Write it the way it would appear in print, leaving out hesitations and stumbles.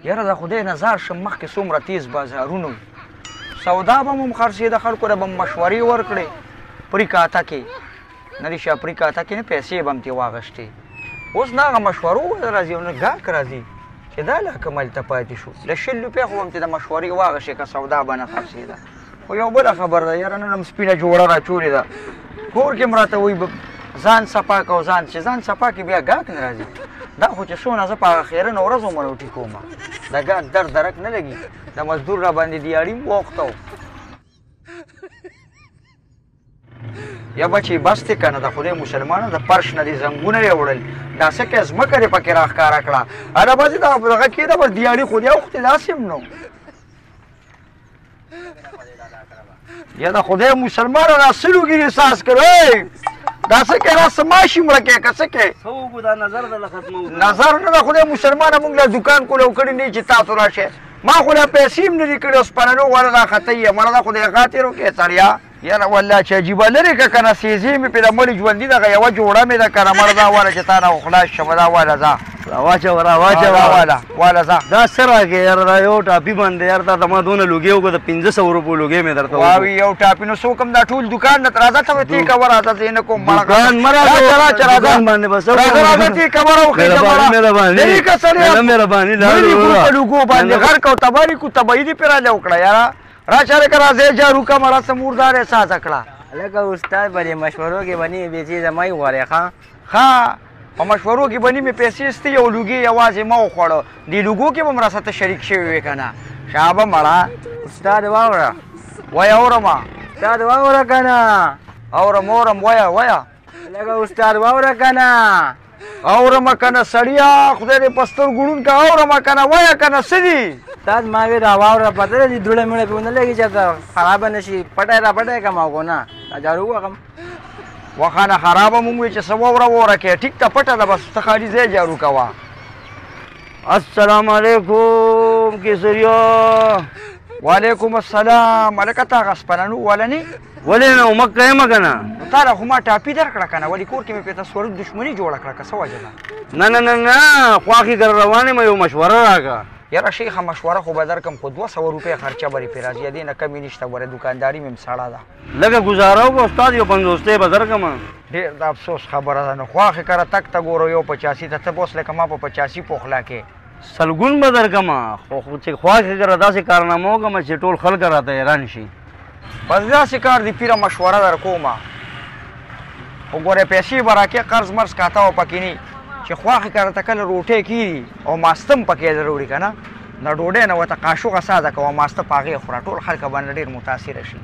یاره د خدای نه ځار شم، مخکې څومره تیز بازارونه وو، سودا به مو هم خرڅېده، خلکو له به مو مشورې ورکړې. پري کاته کې نه دي شاپري کاته کې نه پیسې به هم ترې واخیستې. اوس نه هغه مشورو راځي او نه ګاک راځي چې دا لا کوم هلته پاتې شو. له 20 روپۍ خو به هم ترې د مشورې واخیستې که سودا به نه خرڅېده. خو یو بله خبره ده یاره، نن هم سپینه جوړه راچولې ده، کور کې هم راته وایي ځان صفا که او ځان چې ځان صفا کړې بیا ګاک نه راځي. دا خو چې څونه زه په هغه خیرنه ورځ هم روټي کوم، د ګاک درد درک نه لګي. د مزدور را باندې دیاړي هم واوښته. یا بچې بس دی که نه، د خدای مسلمانه د فرش نه دې زنګونه یې وړل، دا څه کوې ځمکه دې پکې راښکاره کړه. هله بس دا دغه کېده، بس دیاړي خو دې اوښتې داسې هم نو. یا د خدای مسلمانه دا څه لوګي دې ساز کړو، دا څه کوې، دا څه ماشي مړه کوې که څه کوې؟ څه وکړو، دا نظر درله ختموو. نظر نه د خدای مسلمانه مونږ له دوکان کولو کړي نه چې تاسو راشئ، ما خو لا پیسې هم نه دي کړې، اوس پنلو والا را خطی یم، مړه دا خدای غا تېر وکړې سړیا. یاره والله چې عجیبه لرې که که نه، سیزې مې پرې د مړي ژوندي دغه یوه جوړه مې ده که نه، مړه دا واله چې تا نه خلاص شم، دا واله ځه راواچوه راواچوه، دا واله واله ځه. دا څه راکې یاره، دا یو ټاپي باندې یاره تا ته ما دونه لوګی وکړو، د 500 روپو لوګی مې درته وکړو. واوي یو ټاپي نو څوک هم دا ټول دوکان نه راځه، ته به تې کوه راځه، زه یې نه کوم. دوکان مه راځه، راځه راځه، دوکان باندې به څه راځه راځه، تې کوه راوخېژه مړه. مهرباني لرې که سړیه، مهرباني مړي کړو په لوګو باندې غرق او تباري کړو، تباهي دې پرې راله وکړه یاره. راشه لکه راځې جارو که مړه څه مردار یې سازه کړه. لکه استاد په دې مشورو کې به نیمې پیسې زما یې غواړې. ښه ښه، په مشورو کې به نیمې پیسې ستې او لوګي یوازې ما وخوړه، دې لوګو کې به هم راسره ته شریک شوی وې که نه؟ شابه مړه. استاد واوره. وایه اورم. استاد واوره که نه؟ اورم اورم، وایه وایه. لکه استاد واوره که نه؟ اورم که نه سړیه، خدای دې په سترګو ړوند که، اورم که نه، وایه که نه څه دي؟ استاد ما وی دا واوره پته ده چې دوړه مړه پې ونه لګي، چېرته خرابه نه شي، پټه یې را پټه یې کړم او که نه دا جارو ووهم. وخانه خرابه مونږ وی چې څه واوره واوره کوې، ټیک ته پټه ده، بس ته خالي ځای جارو کوه. السلام علیکم کیسریا. وعلیکم السلام. هلکه ته هغه سپننو واله نه؟ ولې نه، مکه یم که نه؟ نو تا له خو ما ټاپي درکړه که نه، ولې کور کې مې پرې تصور دښمني جوړه کړه که څه وجه ده؟ نه نه نه نه، خواښې کره روان یم، یو مشوره راکړه. یاره شیخه مشوره خو به درکړم، خو 200 روپۍ خرچه به دې پرې راځي، دې نه کمې نشته، ګوره دوکانداري مې هم سړه ده. لږه ګزاره وکړه استاد، یو 50 به درکړم. ډېر د افسوس خبره ده. نو خواښې کره تګ ته ګوره یو 85 ته، ته به اوس لکه ما په 85 پوخلا کې. سلګون به درکړم، خو چې خواښې کره داسې کارنامه وکړم چې ټول خلک راته حیران شي. بس داسې کار دی پیره، مشوره در کومه، خو ګوره پیسې به راکې، قرض مرض کاته به پکې نه، چې خواښې کره ته کله روټۍ کېږي او ماسته هم پکې دروړي که نه، د ډوډۍ نه ورته قاشوغه ساده کوه، ماسته په هغې خوره، ټول خلک باندې ډېر متاثره شي.